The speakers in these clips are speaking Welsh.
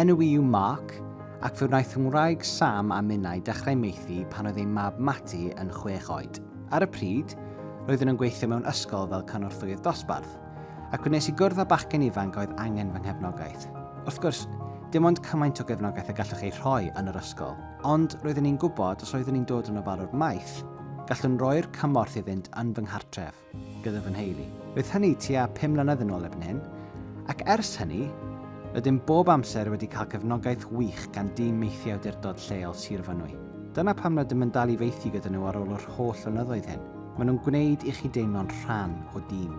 enw i yw Mark, ac fe wnaeth fy ngwraig Sam a minnau dechrau maethu pan oedd ein mab Matty yn chwech oed. Ar y pryd, roeddwn yn gweithio mewn ysgol fel cynorthwyydd dosbarth, ac fe wnes i gwrdd â bachgen ifanc a oedd angen fy nghefnogaeth. Wrth gwrs, dim ond cymaint o gefnogaeth y gallwch ei rhoi yn yr ysgol, ond roeddwn i'n gwybod os oeddwn i'n dod yn ofalwr maeth, gallwn roi'r cymorth iddynt yn fy nghartref. gyda fy nheulu. Roedd hynny tua phum mlynedd yn ôl erbyn hyn, ac ers hynny, rydym bob amser wedi cael cefnogaeth wych gan dîm maethu awdurdod lleol Sir Fynwy. Dyna pam rydym yn dal i faethu gyda nhw ar ôl yr holl flynyddoedd hyn. Maen nhw'n gwneud i chi deimlo'n rhan o dîm.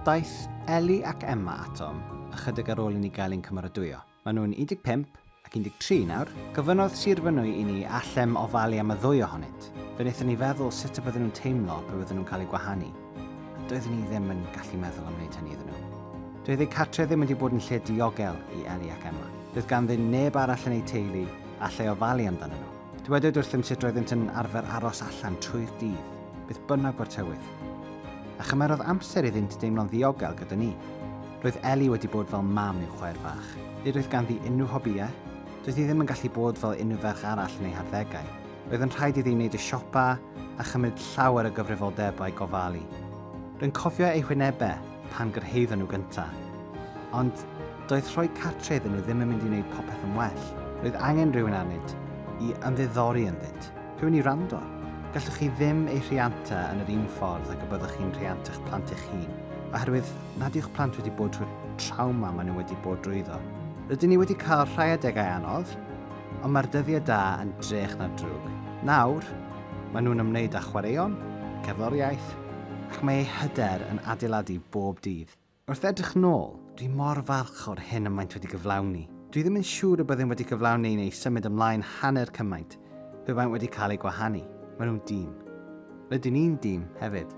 Daeth Ellie ac Emma atom ychydig ar ôl i ni gael ein cymeradwyo. Maen nhw'n 15 ac 13 nawr. Gofynnodd Sir Fynwy i ni allem ofalu am y ddwy ohonynt. Fe wnaethon ni feddwl sut y bydden nhw'n teimlo pe bydden nhw'n cael eu gwahanu, a doeddwn i ddim yn gallu meddwl am wneud hynny iddyn nhw. Doedd eu cartre ddim wedi bod yn lle diogel i Ellie ac Emma. Doedd ganddyn neb arall yn eu teulu a allai ofalu amdanyn nhw. Dywedwyd wrthym sut roeddynt yn arfer aros allan trwy'r dydd, beth bynnag fo'r tywydd. A chymerodd amser iddynt deimlo'n ddiogel gyda ni. Roedd Ellie wedi bod fel mam i'w chwaer fach. Nid oedd ganddi unrhyw hobïau. Doedd hi ddim yn gallu bod fel unrhyw ferch arall yn ei harddegau. Roedd yn rhaid iddi wneud y siopa a chymryd llawer o gyfrifoldebau gofalu. Rwy'n cofio eu hwynebau pan gyrhaeddon nhw gyntaf. Ond doedd rhoi cartre iddyn nhw ddim yn mynd i wneud popeth yn well. Roedd angen rhywun arnynt i ymddiddori ynddynt, rhywun i wrando. Gallwch chi ddim eu rhianta yn yr un ffordd ag y byddwch chi'n rhianta'ch plant eich hun, oherwydd nad yw'ch plant wedi bod trwy'r trawma maen nhw wedi bod drwyddo. Rydyn ni wedi cael rhai adegau anodd, ond mae'r dyddiau da yn drech na'r drwg. Nawr, maen nhw'n ymwneud â chwaraeon, cerddoriaeth, ac mae eu hyder yn adeiladu bob dydd. Wrth edrych nôl, dwi mor falch o'r hyn y maent wedi gyflawni. Dwi ddim yn siŵr y byddem wedi cyflawni neu symud ymlaen hanner cymaint pe baent wedi cael eu gwahanu. Maen nhw'n dîm. Rydyn ni'n dîm hefyd.